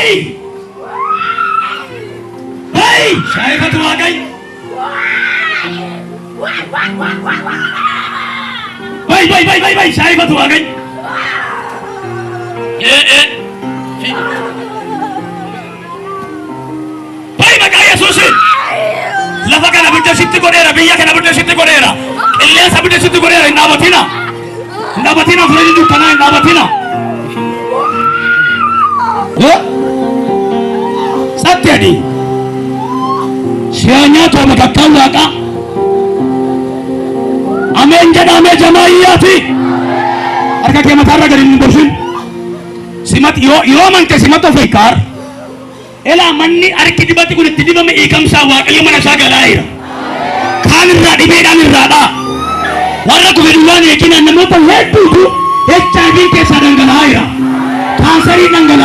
Bayi! Bayi! Shaayifatu Waaqayyo. Bayi bayi bayi bayi bayi shaayifatu Waaqayyo. Ee ee. Bayi maqaa Yesuusiin. Lafa kana bidda sitti godheera, biyya kana bidda sitti godheera, qilleensa bidda sitti godheera, hin dhaabatina. Hin dhaabatina, fuulli dukkanaa hin dhaabatina. Eh? Tsatti adii. Siyaa nyaatu bakakkaan waaqaa. Ameen jedhamee jamaa iyyaati. Harka kee mataarra gadi hin gorsin. Simat yoo yoo amante simatu of eeggaar. Elaa manni harki dibati kun itti dibame hiikamsaa Waaqayyo mana isaa galaa jira. Kaan irraa dhibeedhaan irraa dha'a. Warra kufe duwwaan eeginaan namoota hedduutu HIV keessaa dhangala'aa jira. Kaansariin dhangala'aa.